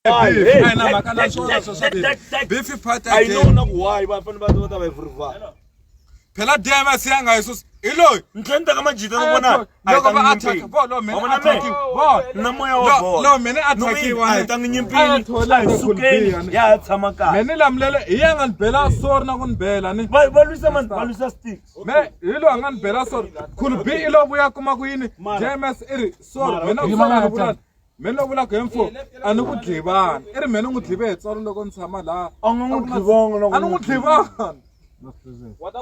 Beef. Na mhaka na swona sweswo beef. Beef part I know again. na ku why va fanele va ta va rivala. Phela DMS ya nga yi susi. Hi loyi. Ni tlhela ni teka majita na vona. Loko va attack, vo lo mina attack. Vo. Na moya wa bolo. Lo mina attackiwa. A hi tangi nyimpini. A hi sukeni. Ya ha tshama kahle. Mina lamulele hi ya nga ni bela sorry na ku ni bela ni. Va va lwisa man, va lwisa sticks. Me hi lo a nga ni bela sorry. Could be i lo vuya kuma ku yini. DMS i ri sorry mina ku sala ni vula. Me ni vula ku he mfo a ni ku dlivani i ri me ni n'wi dlive hi tswalo loko ni tshama laha A nga n'wi dlivanga na ku a ni n'wi dlivanga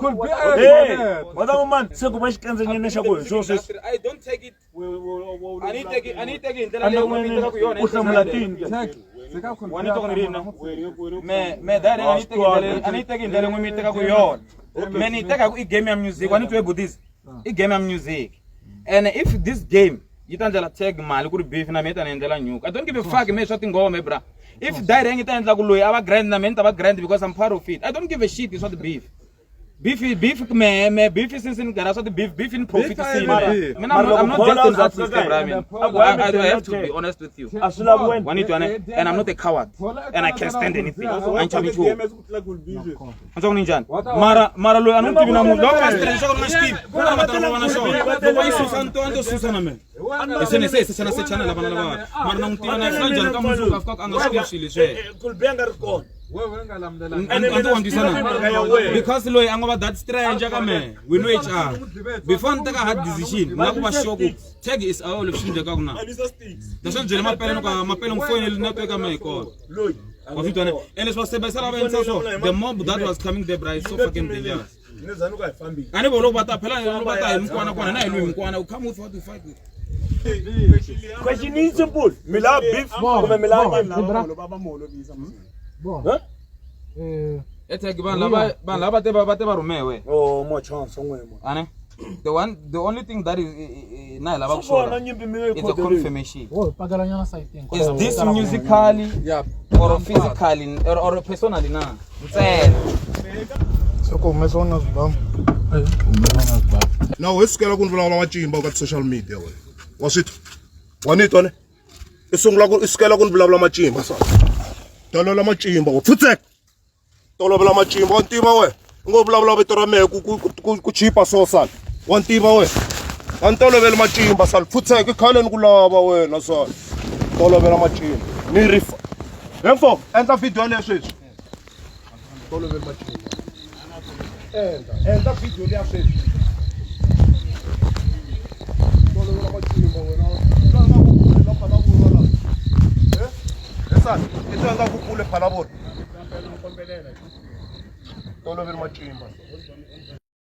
could be a Hey, wa ta man se ku va xikandzanyana xa ku hi swo sweswi. I don't take it. A ni teki a ni teki hi ndlela A ni leyi u mi tekaka yona. u hlamula tini ke? check se ka could Wa be ni twa ku ni ri yini na? Me me that a ni teki hi ndlela a ni teki hi ndlela leyi mi tekaka yona. Me ni teka ku i game ya music. Wa ni twa butisi? I game ya music. And if this game yi ta ndlela tag mali ku ri beef na mina yi ta ni endlela nyuku. I don't give a fuck me swa tingoma bra. If direct yi ta endla ku loyi a va grand na mina ni ta va grand because I'm part of it. I don't give a shit swa ti beef. Beef beef me me beef since ni gara swa ti beef beef in profit Beef scene. a yi Mina I'm not just an artist bra I mean. I have to be honest with you. A swi lavi wena. One it one and I'm not a coward and I can stand anything. A ni chavi nchumu. A ni njhani? Mara mara loyi a ni n'wi tivi na munhu. Loko a swi leswaku ni nga xi tivi, ku na matala va na xona. Loko va yi susa ni to a ni to susa na mina. Se ni se se na sechana lava na lava. Mara na n'wi tiva na swi njhani ka mundzuku a fika a nga swi tivi swilo leswi. Could be a nga ri kona. Wewe nga lamulela A ni ti wandzisa na. Because loyi a nga va that stranger ka mehe. We know each other. Before ni teka hard decision, ni lava ku va sure ku tag is our leswi endlekaka na. Leswi ni byele mapele ni ku mapele n'wi foyineli network ya mehe yi kona. Wa swi twa ne? And leswi va sebenzisela va endlisa so the mob that was coming there bra is so fucking dangerous. Ni za ni ku a hi fambile. A ni vo loko va ta phela loko va ta hi mikwana kwana na hi lwi mikwana u come with what you fight with. Question yi simple. Mi lava beef kumbe mi lava nyimpi? Bon. Huh? Eh, Ethe vanhu lava vanhu lava va te va rhumewe. Oh, mo chance n'we mo. Ane? The one the only thing that is na hi lava ku Swi vona sure. nyimpi mi yi It's a khodeleni. confirmation. wo pakelanyana sayitini. Is this musically Yeah. or physically or personally na? Ntsena. Se ku humesa u nga swibamu. Na we sukela ku ni vulavula macimba ka ti-social media wena wa swi twa wa ni twa ne i sungula ku i sukela ku ni vulavula macimba sa tolovela macimba wa pfutseka tolovela macimba wa ntiva wena u ngo vulavula vito ra mehe ku ku ku ku chipa so sala wa ntiva wena a ni toloveli macimba sala pfutseka i khale ni ku lava wena sala tolovela macimba ni ri hemfo endla video yaleyo sweswi toloveli macimba endla endla video liya sweswi tolovela macimba wena la nga ku kule la phalavula la eh esana i twa nga ku kule phalavula toloveli macimba.